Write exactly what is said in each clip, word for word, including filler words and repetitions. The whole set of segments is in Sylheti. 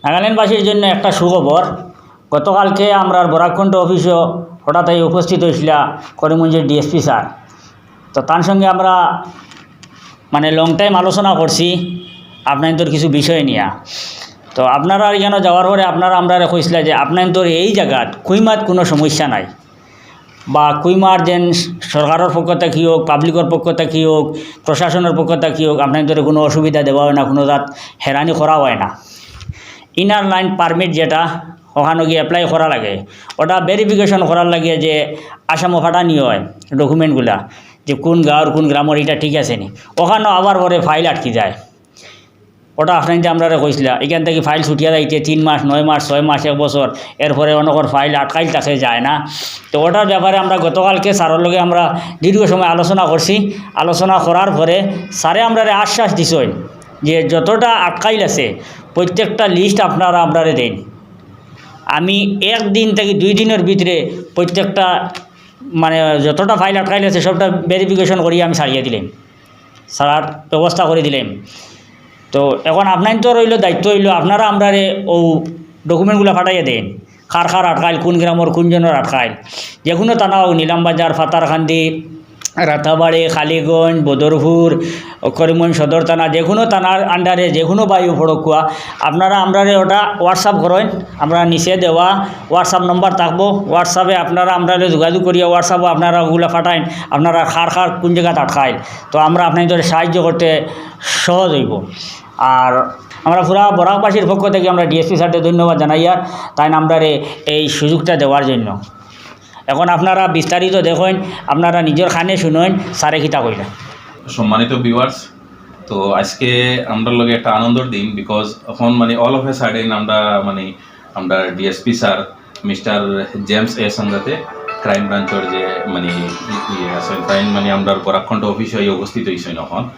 নাগাল্যান্ডবাসীর জন্য একটা সুখবর। গতকালকে আমরার বরাক কণ্ঠ অফিসও হঠাৎ এই উপস্থিত হয়েছিলা করিমগঞ্জের ডিএসপি স্যার। তো তার সঙ্গে আমরা মানে লং টাইম আলোচনা করছি আপনাইন্তর কিছু বিষয় নিয়া। তো আপনারা এখানে যাওয়ার পরে আপনারা আমরারে কইছিলা যে আপনাইন্তর এই জায়গাত কুইমাত কোনো সমস্যা নাই, বা কুইমার যেন সরকারের পক্ষ থাকি হোক, পাবলিকের পক্ষ থাকি হোক, প্রশাসনের পক্ষ থাকি হোক, আপনাইন্তরে কোনো অসুবিধা দেওয়া হয় না, কোনো জাত হেরানি করা হয় না। ইনার লাইন পারমিট যেটা, ওখানো গিয়া অ্যাপ্লাই করা লাগে, ওটা ভেরিফিকেশন করার লাগে যে আসামো পাঠানি হয় ডকুমেন্টগুলা, যে কোন গাঁওর কোন গ্রামর, এটা ঠিক আছে নি। ওখানো আবার পরে ফাইল আটকি যায়। ওটা আপনাইন্তে আমরারে কইছিলা, এখান থাকি ফাইল ছুটিয়া যাইতে তিন মাস, নয় মাস, ছয় মাস, এক বছর, এরপরে অনেকর ফাইল আটকাইল থাকে, যায় না। তো ওটার ব্যাপারে আমরা গতকালকে স্যারর লগে আমরা দীর্ঘ সময় আলোচনা করছি। আলোচনা করার পরে স্যারে আমরারে আশ্বাস দিছইন যে যতটা আটকাইল আছে প্রত্যেকটা লিস্ট আপনারা আমরারে দেইন। আমি এক দিন থাকি দুই দিনের ভিতরে প্রত্যেকটা মানে যতটা ফাইল আটকাইল আছে সবটা ভেরিফিকেশন করিয়া আমি ছাড়িয়া দিলাম, ছাড়ার ব্যবস্থা করি দিলাম। তো এখন আপনাইন্তর রইল, দায়িত্ব হইল আপনারা আমরারে ও ডকুমেন্টগুলা পাঠাইয়া দেইন, কার কার আটকাইল, কোন গ্রামর কোন জনর আটকাইল। যে কোনো থানা হোক, নিলামবাজার, পাথারকান্দি, রাতাবাড়ি, কালীগঞ্জ, বদরপুর, করিমগঞ্জ সদর থানা, যে কোনো থানার আন্ডারে যে কোনো বায়ু ফড়কুয়া, আপনারা আমরারে ওটা WhatsApp করইন। আমরা নিচে দেওয়া WhatsApp নম্বর থাকবো, WhatsApp-এ আপনারা আমরারে যোগাযোগ করিয়া WhatsApp-ও আপনারা ওগুলা পাঠাইন, আপনারা কার কার কোন জায়গাত আটকাইল, তো আমরা আপনাইন্তরে সাহায্য করতে সহজ হইব। আর আমরা পুরা বরাকবাসীর পক্ষ থাকি আমরা ডিএসপি স্যাররে ধন্যবাদ জানাইয়ার, তাইন আমরারে এই সুযোগটা দেওয়ার জন্য। এখন আপনারা বিস্তারিত দেখইন, আপনারা নিজর কানে শুনইন স্যারে কিতা কইলা। সম্মানিত ভিউয়ার্স, তো আজকে আমরার লগে একটা আনন্দর দিন, because এখন মানে all of a sudden আমরা মানে আমরা ডিএসপি স্যার মিস্টার জেমস এ সান্দাতে, ক্রাইম ব্রাঞ্চর যে মানে ইয়ে আছে, তাইন মানে আমরার বরাক কণ্ঠ অফিসো আইয়া উপস্থিত হইছইন এখন।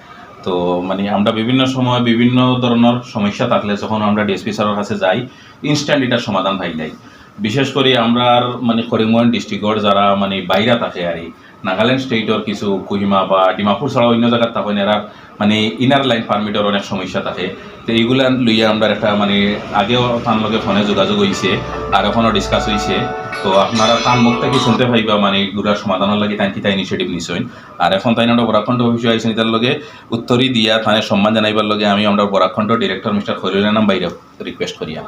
তো মানে আমরা বিভিন্ন সময় বিভিন্ন ধরনের সমস্যা থাকলে যখন আমরা ডিএসপি স্যারর কাছে যাই, ইনস্ট্যান্ট এটার সমাধান পাই নাই। বিশেষ করি আমরার মানে করিমগঞ্জ ডিস্ট্রিক্টর যারা মানে বাইরা থাকে আর কি, নাগাল্যান্ড স্টেটর কিছু কোহিমা বা ডিমাপুর ছাড়া অন্য জায়গাত থাকইন, এরার মানে ইনার লাইন পারমিটর অনেক সমস্যা থাকে। তো এইগুলা লইয়া আমরার একটা মানে আগেও তান লগে ফোনে যোগাযোগ হইছে, আর এখনো ডিসকাস হইছে। তো আপনারা তান মুখ থাকি শুনতে পাইবা মানে এগুলার সমাধানর লাগি তাইন কিতা ইনিশিয়েটিভ নিছইন। আর এখন তাইন আমরা বরাক কণ্ঠ অফিসো আইছইন, এটার লগে উত্তরই দিয়া তানে সম্মান জানাইবার লগে আমি আমরা বরাক কণ্ঠ ডিরেক্টর মিস্টার খলিল এনাম ভাইরে রিকোয়েস্ট করিয়া।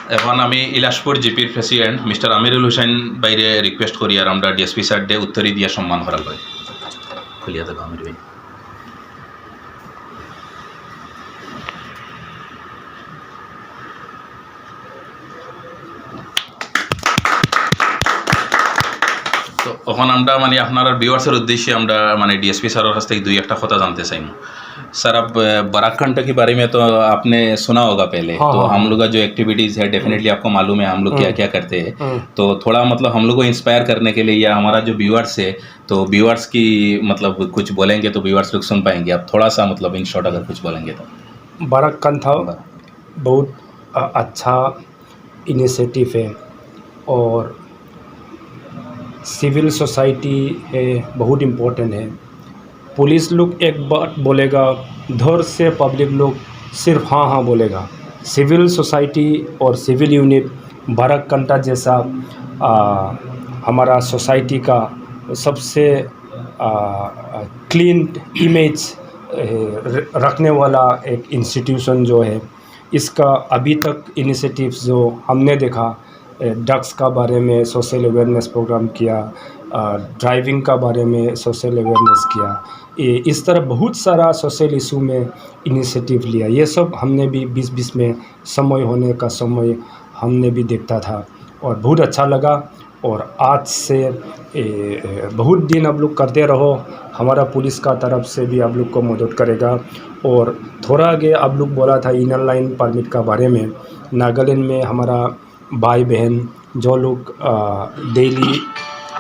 এখন আমি ইলাশপুর জিপির প্রেসিডেন্ট মিস্টার আমিরুল হোসেন ভাইরে রিকোয়েস্ট করিয়ার আমরা ডিএসপি স্যাররে উত্তরই দিয়া সম্মান করার লগে। খুলিয়া দেবো আমির ভাই। তো এখন আমরা মানে আপনারার ভিউয়ার্সর উদ্দেশ্যে আমরা মানে ডিএসপি স্যারর কাছ থাকি দুই একটা কথা জানতে চাইমু। सर, अब, अ, बराक कंटा के बारे में तो आपने सुना होगा पहले, हाँ, तो हाँ, हम हाँ। लोग का जो एक्टिविटीज है, डेफिनेटली आपको मालूम है हम लोग क्या हम्म। क्या करते हैं। हम्म। तो थोड़ा, मतलब, हम लोग को इंस्पायर करने के लिए या हमारा जो व्यूअर्स है, तो व्यूअर्स की, मतलब, कुछ बोलेंगे तो व्यूअर्स लोग सुन पाएंगे। आप थोड़ा सा, मतलब, इन शॉर्ट अगर कुछ बोलेंगे तो। बराक कंठा बर- बहुत, अ, अच्छा इनिशिएटिव है और सिविल सोसाइटी है, बहुत इम्पोर्टेंट है। पुलिस लोग एक बात बोलेगा, उधर से पब्लिक लोग सिर्फ हाँ, हाँ बोलेगा। सिविल सोसाइटी और सिविल यूनिट बराक कंठा जैसा, आ, हमारा सोसाइटी का सबसे, आ, क्लीन इमेज, ए, र-, रखने वाला एक इंस्टीट्यूशन जो है, इसका अभी तक इनिशिएटिव्स जो हमने देखा, ए, ड्रग्स का बारे में सोशल अवेयरनेस प्रोग्राम किया, अ, ड्राइविंग का बारे में सोशल अवेयरनेस किया, ए, इस तरह बहुत सारा सोशल इशू में इनिशिएटिव लिया। ये सब हमने भी बीच बीच में समय होने का समय हमने भी देखता था और बहुत अच्छा लगा। और आज से, ए, ए, बहुत दिन आप लोग करते रहो, हमारा पुलिस का तरफ से भी आप लोग को मदद करेगा। और थोड़ा आगे आप लोग बोला था इनर लाइन परमिट का बारे में, नागालैंड में हमारा भाई बहन जो लोग, अ, डेली,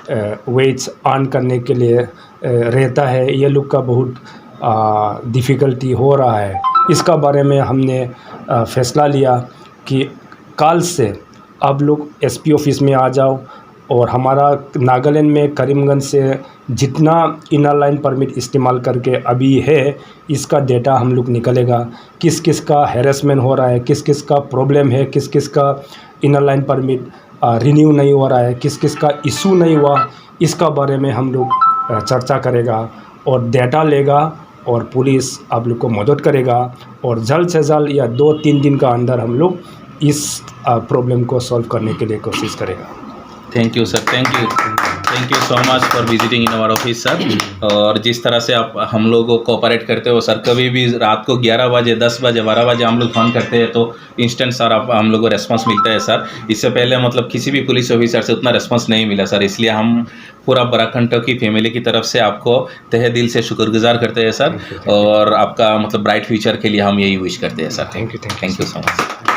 अ, वेज अर्न करने के लिए, अ, रहता है, ये लोग का बहुत, अ, डिफ़िकल्टी हो रहा है। इसका बारे में हमने, अ, फैसला लिया कि कल से आप लोग एसपी ऑफिस में आ जाओ और हमारा नागालैंड में करीमगंज से जितना इनर लाइन परमिट इस्तेमाल करके अभी है, इसका डेटा हम लोग निकलेगा। किस किस का हैरेसमेंट हो रहा है, किस किस का प्रॉब्लम है, किस किस का इनर लाइन परमिट रिन्यू नहीं हो रहा है, किस किस का इशू नहीं हुआ, इसका बारे में हम लोग अ, चर्चा करेगा और डेटा लेगा और पुलिस आप लोग को मदद करेगा और जल्द से जल्द या दो तीन दिन का अंदर हम लोग इस प्रॉब्लम को सॉल्व करने के लिए कोशिश करेगा। Thank you sir, thank you, thank you so much for visiting in our office sir। और जिस तरह से आप हम लोग को कोऑपरेट करते हो सर, कभी भी रात को ग्यारह बजे, दस बजे, बारह बजे हम लोग फ़ोन करते हैं तो इंस्टेंट सर आप हम लोग को रेस्पॉन्स मिलता है सर। इससे पहले मतलब किसी भी पुलिस ऑफिसर से उतना रेस्पॉन्स नहीं मिला सर, इसलिए हम पूरा बराकंटो की फैमिली की तरफ से आपको तहे दिल से शुक्रगुजार करते हैं सर। और आपका मतलब ब्राइट फ्यूचर के लिए हम यही विश करते हैं sir. Thank you, thank you, Thank you so much।